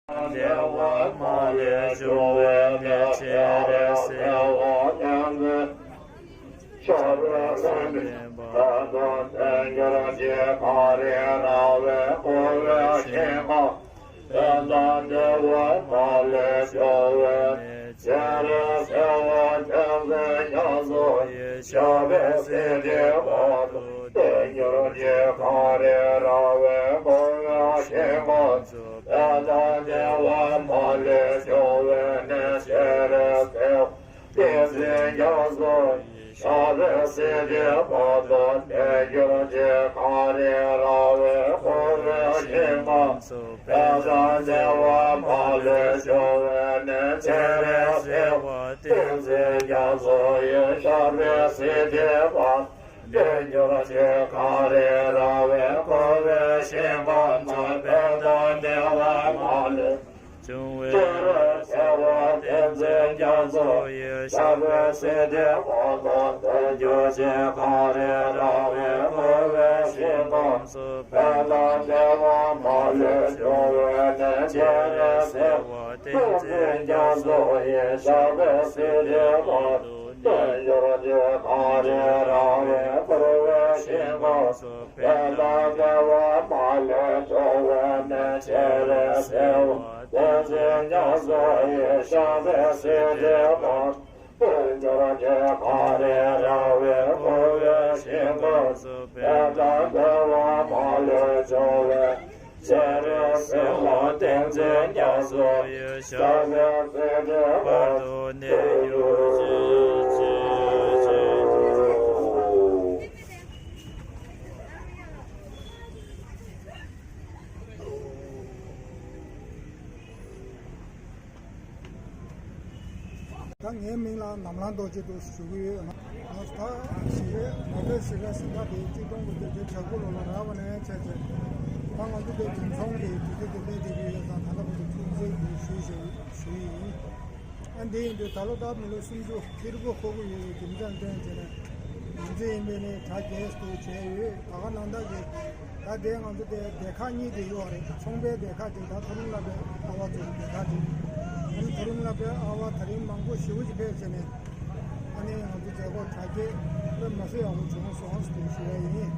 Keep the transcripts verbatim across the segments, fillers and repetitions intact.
བདེ་བ་མ་ལུས་འབྱུང་བའི་གནས་ཁྱེད་རེད་ཟེར་བ་ཉན་ཏེ། ཤ་བའི་སེམས་ཅན་པ་དང་ལྡན་གྱུར་ཅིག་གངས་རི་ར་བས་བསྐོར་བའི་ཞིང་ཁམས། དཔལ་དང་བདེ་བ་མ་ལུས་འབྱུང་བའི་གནས་ཁྱེད་རེད་ཟེར་བ་ཉན་ཏེ། ཉ་ཚོ་ཡི་ཤ་བའི་སེམས་ཅན་པ་དང་ལྡན་གྱུར་ཅིག་གངས་རི་ར་བས་བསྐོར་བའི་ཞིང་ཁམས། དཔལ་དང་བདེ་བ་མ་ལུས་འབྱུང་བའི་གནས་ཁྱེད་རེད་ཟེར་བ། ཏིང་འཛིན་རྒྱ་མཚོ་ཡི་ཤ་བའི་སེམས་ཅན་པ་དང་ལྡན་གྱུར་ཅིག་གངས་རི་ར་བས་བསྐོར་བའི་ཞིང་ཁམས། དཔལ་དང་བདེ་བ་མ་ལུས་འབྱུང་བའི་གནས་ཁྱེད་རེད་ཟེར་བ། ཏིང་འཛིན་རྒྱ་མཚོ་ཡི་ཤ་བའི་སེམས་ཅན་པ་དང་ལྡན་གྱུར་ཅིག་གངས་རི་ར་བས་བསྐོར་བའི་ཞིང་ཁམས་ན། དཔལ་དང་བདེ་བ་མ་ལུས་འབྱུང་བའི་གནས་ཁྱེད་རེད་ཟེར་བ། ཏིང་འཛིན་རྒྱ་མཚོ་ཡི་ཤ་བའི་སེམས་ཅན་པ་དང་ལྡན་གྱུར་ཅིག་གངས་རི་ར་བས་བསྐོར་བའི་ཞིང་ཁམས། དཔལ་དང་བདེ་བ་མ་ལུས་འབྱུང་བའི་གནས་ཁྱེད་རེད་ཟེར་བ། ཏིང་འཛིན་རྒྱ་མཚོ་ཡི་ཤ་བའི་སེམས་ཅན་པ་དང་ལྡན་གྱུར་ཅིག་གངས་རི་ར་བས་བསྐོར་བའི་ཞིང་ཁམས། དཔལ་དང་བདེ་བ་མ་ལུས་འབྱུང་བའི་གནས་ཁྱེད་རེད་ཟེར་བ། ཏིང་འཛིན་རྒྱ་མཚོ་ཡི་ཤ་བའི་སེམས་ཅན་པ་དང་ལྡན་གྱུར་ཅིག་གངས་རི་ར་བས་བསྐོར་བའི་ཞིང་ཁམས། དཔལ་དང་བདེ་བ་མ་ལུས་འབྱུང་བའི་ཁྱེད་རེད་ཟེར་བ། ཏིང་འཛིན་རྒྱ་མཚོ་ཡི་ཤ་བའི་སེམས་ཅན་པ་དང་ལྡན་གྱུར་ཅིག་ད་ངའི་མིང་ལ་ནམ་ལངས་རྡོ་རྗེ་འདུག་ཞུ་གི་ཡོད། ང་ད་ཞི་བའི་ནོ་བེལ་ཞི་བའི་གཟེངས་རྟགས་དེ་གཅིག་སྟོང་དགུ་བརྒྱ་བརྒྱད་ཅུ་གྱ་དགུ་ལོ་ལ་རག་པ་ནས་བྱས་ཏེ། ད་ང་ཚོ་དེ་འཛིན་ཚོང་གི་དུས་ཚོད་དེ་སླེབས་བསྡད་ཀྱི་ཡོད་ཙང་། ད་ལྟ་བར་དུ་ཐུགས་རྗེ་ཆེ་ཞུ་ཞུ་ཞུ་ཡི་ཡིན། ཨ་འདི་ཡིན་དུས་ད་ལོ་ད་མི་ལོ་སུམ་ཅུ་ཁེར་པོ་འཁོར་གྱི་ཡོད་པའི་རྒྱུ་མཚན་བསྟན་བྱས་ནས། ང་ཚོ་ཡིན་པས་ནི་གྲ་རྒྱས་སུ་བྱས་ཡོད། ད་ག་ནང་ལྟར་གྱི་ད་ལྟའི་ང་ཚོ་དེ་སྡེ་ཁག་གཉིས་དེ་ཡོད་རེད། ཚོང་པའི་སྡེ་ཁག་ཅིག་དང་མཐོ་རིམ་སློབ་པའི་ཨ་བ་ཚོ་སྡེ་ཁག་ཅིག་ཨ་ནི་མཐོ་རིམ་སློབ་པའི་ཨ་བ་ད་རིང་མང་པོ་ཞེ་པོ་ཅིག་ཕེབས་བྱས་ནས། ཨ་ནི་ང་ཚོ་མཛད་སྒོ་གྲ་རྒྱས་དཔེ་མི་སྲིད་ཡག་པོ་བྱུང་སོང་ཟེར་ཞུ་ཡ་ཡིན།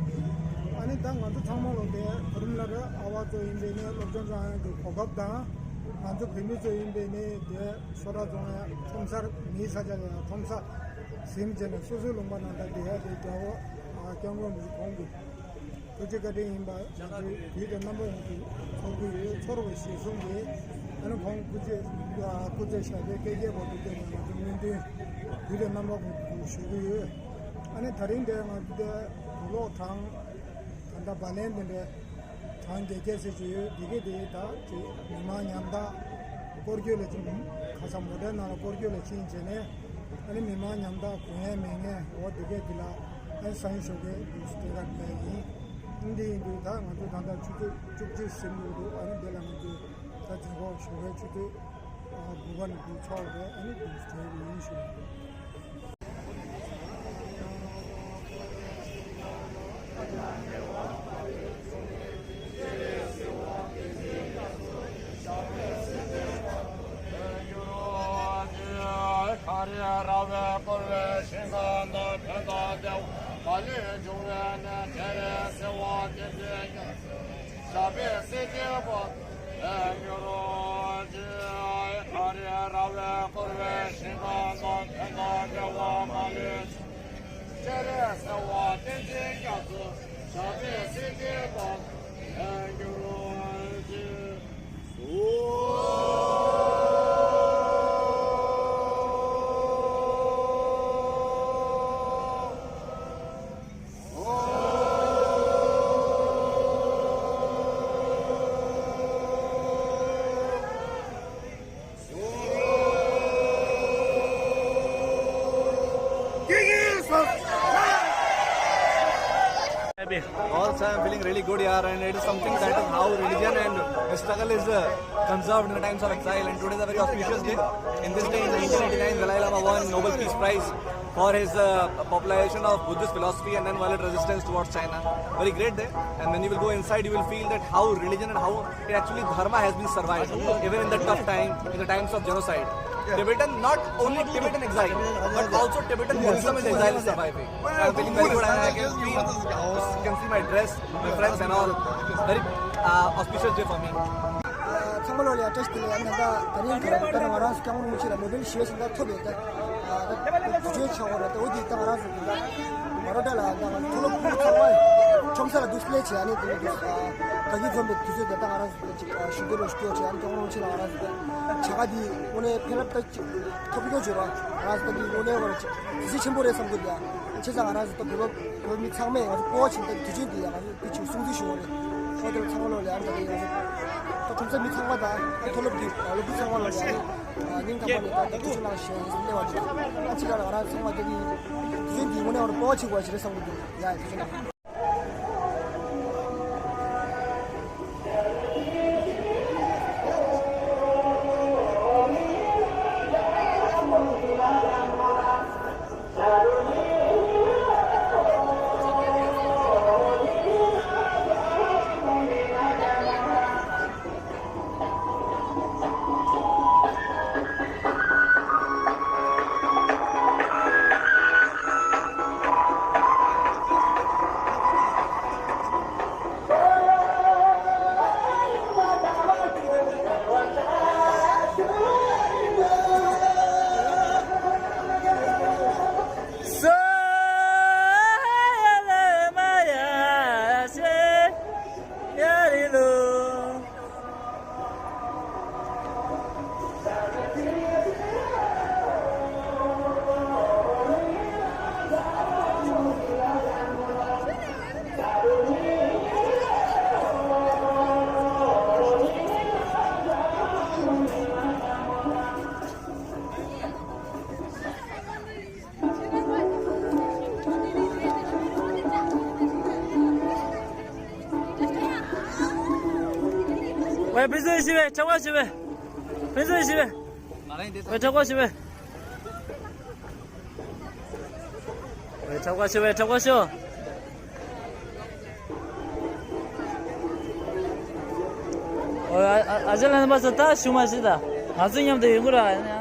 ཨ་ནི་ད་ང་ཚོ་ཚང་མ་ལོ་དེ་མཐོ་རིམ་སློབ་གྲྭའི་ཨ་བ་ཚོ་ཡིན་པས་ནི་སློབ་སྦྱོང་སྦྱང་ཡག་གི་གོ་སྐབས་དང་། ང་ཚོ་བོད་མི་ཚོ་ཡིན་པས་ནི་དེ་ཤོ་ཁྲག་བཙོང་ཡག་ཁྲོམ་སར་མིའི་ས་ཆ་ལ་ཡང་ཁྲོམ་སར་ཟིན་བྱས་ནས་སོ་སོའི་ལུང་པ་ནང་ད་བསྡད་ཡག་དེ་རྒྱལ་བ་སྐྱབས་མགོན་རིན་པོ་ཆེ་ཁོང་གི་ཐུགས་རྗེ་བཀའ་དྲིན་ཡིན་པ་ང་ཚོའི་དུས་དང་རྣམ་པ་ཡོངས་སུ་ཚོར་གྱི་ཡོད། ཚོར་བ་གཞིར་བཟུང་གིས་ཨ་ནི་ཁོང་སྐུ་ཚེ་སྐུ་ཚེ་ཞབས་པད་བསྐལ་བརྒྱའི་བར་དུ་བརྟན་ནས་ང་ཚོ་སྨོན་འདུན་དུས་དང་རྣམ་པ་ཡོངས་སུ་ཞུ་གི་ཡོད། ཨ་ནི་ད་རིང་འདིར་ང་ཚོ་དེ་དུག་ལོག་གྲངས་ད་ལྟ་བ་ལན་དེ་འདྲའི་གྲངས་བརྒྱད་བརྒྱ་ཟེར་གྱི་ཡོད། འདི་གའི་དེ་ད་ཅིག་མི་མང་ཉམ་ཐག་སྐོར་སྐྱོད་ལ་ཅིག་ཁ་སང་མོ་ཊའི་ནང་ལ་སྐོར་སྐྱོད་ལ་ཕྱིན་བྱས་ནས། ཨ་ནི་མི་མང་ཉམ་ཐག་གུ་ཡངས་མེད་མཁན་འོ་འདི་གའི་དེ་ལ་ཨ་ནི་སང་ཉིན་ཞོགས་ཀས་འདུག་སྟེ་ག་འདྲ་ཡིན། འདི་ཡིན་དུས་ད་ང་ཚོ་ད་ལྟ་ཆུ་ཚོད་བཅུ་གཅིག་ཟིན་འདུག་འདུག་ཨ་ནི་འདི་ལ་ང་ཚོ་ད་མཛད་སྒོ་ཞོགས་ཀའི་ཆུ་ཚོད་དགུ་པ་ནས་འདུག་ཚོགས་རེད། ཨ་ནི་འདུག་སྟེ་ཡིན་ཞུ། གངས་རི་ར་བས་བསྐོར་བའི་ཞིང་ཁམས་ན། ཕན་དང་བདེ་བ་མ་ལུས་འབྱུང་བའི་གནས་ཁྱེད་རེད་ཟེར་བ། ཏིང་འཛིན་རྒྱ་མཚོ་ཡི་ཤ་བའི་སེམས་ཅན་པ་དང་ལྡན་གྱུར་ཅིག་གངས་རི་ར་བས་བསྐོར་བའི་ཞིང་ཁམས་ན། ཕན་དང་བདེ་བ་མ་ལུས་ཁྱེད་རེད་ཟེར་བ། ཏིང་འཛིན་རྒྱ་མཚོ་ཡི་ཤ་བའི་སེམས་ཅན་པ་དང་ལྡན་གྱུར་ཅིག Happy. Also, I'm feeling really good, yaar, and it is something that is how religion and struggle is uh, conserved in the times of exile. And today is a very auspicious day. In this day, in nineteen eighty-nine, Dalai Lama won Nobel Peace Prize. for his uh, popularization of Buddhist philosophy and then violent resistance towards China. Very great day. And when you will go inside, you will feel that how religion and how it actually dharma has been survived even in the tough time, in the times of genocide. Tibetan, not only Tibetan exile, but also Tibetan Buddhism in exile is surviving. I'm feeling very good and I can feel, you can see my dress, my friends and all. Very uh, auspicious day for me. ཚང་མ་ལོ་ལ་ཡ་བཀྲ་ཤིས་བདེ་ལེགས། ཡང་ད་ད་རིང་ད་ང་རང་ཚོ་སྐྱབས་མགོན་རིན་པོ་ཆེ་ལ་ནོ་བེལ་ཞི་བའི་གཟེངས་རྟགས་ཐོབ་ཡོད་ད། ད་དུས་ཚོད་ཆགས་འོང་རེད་ད། འོ་དེ་ད་ང་རང་ཚོ་ད་མ་རོ་ཊ་ལ་ད་ང་ཚོ་མཐོ་སློབ་ཕྲུ་གུ་ཚང་མ་ཁྲོམ་ས་ལ་འདུག་སླེབས་བྱས། ཨ་ནི་དེ་ནས་དགའ་སྐྱིད་འཛོམས་པའི་དུས་ཚོད་དེ་ད་ང་རང་ཚོ་ད་ཅིག་ཞུ་འདོད་རུ་ཞུ་འདོད་བྱས། ཨ་ནི་སྐྱབས་མགོན་རིན་པོ་ཆེ་ལ་ང་རང་ཚོ་ད་བྱ་དགའ་འདི་དངོས་གནས་ཕན་རླབས་ད་ཅིག་ཐོབ་ཀྱི་ཡོད་ཅེས་ར། ང་རང་ཚོ་ད་འདི་དངོས་གནས་ང་རང་ཅིག་གཟི་བརྗིད་ཆེན་པོ་རེད་བསམ་གྱི་འདུག་ཡ། བྱས་ཙང་ང་རང་ཚོ་ད་བོད་པ་བོད་མི་ཚང་མས་ང་ཚོ་སྤོབས་པ་བྱས་ད་དུས་ཚོད་འདི་ཡ་ང་ཚོ་དེ་ཅིག་སྲུང་བརྩི་ཞུ་བ་རེད། ཨོ་དེ་ལ་ཚང་མ་ལོ་ལ་ཡང་ད་རེས་ང་ཚོ་ད་ཁྲོམ་ས་མི་ཚང་མ་དང་ད་མཐོ་སློབ་ཀྱི་སློབ་ཕྲུག་ཚང་མ་ལོ་ལ་ཡང་སྙིང་ཐག་པ་ནས་ད་ཐུགས་རྗེ་གནང་ཞེས་སླེབས་པ་འདུག་ཨ་ཅི་ག་ལ་ང་རང་ཚང་མ་ད་རེས་དུས་ཚོད་འདི་དངོས་གནས་ང་རང་སྤོབས་པ་བྱེད་དགོས་ཞེས་བསམ་གྱི་འདུག་ཡ། ཐུགས་རྗེ་གནང་། ཝེ། ཕུན་ཚོགས་ཞི་བའི་ཕྲེང་བ་ཞི་བའི། ཕུན་ཚོགས་ཞི་བའི། ཝེ། ཕྲེང་བ་ཞི་བའི། ཝེ། ཕྲེང་བ་ཞི་བའི་ཕྲེང་བ་ཞི། ཨོ། ཨ་ཨ་ཅག་ལགས་ནི་མ་ཚོ་ད་ཞུ་མ་ཤེས་ད། ང་ཚོ་མཉམ་དུ་ཡོང་གི་ར།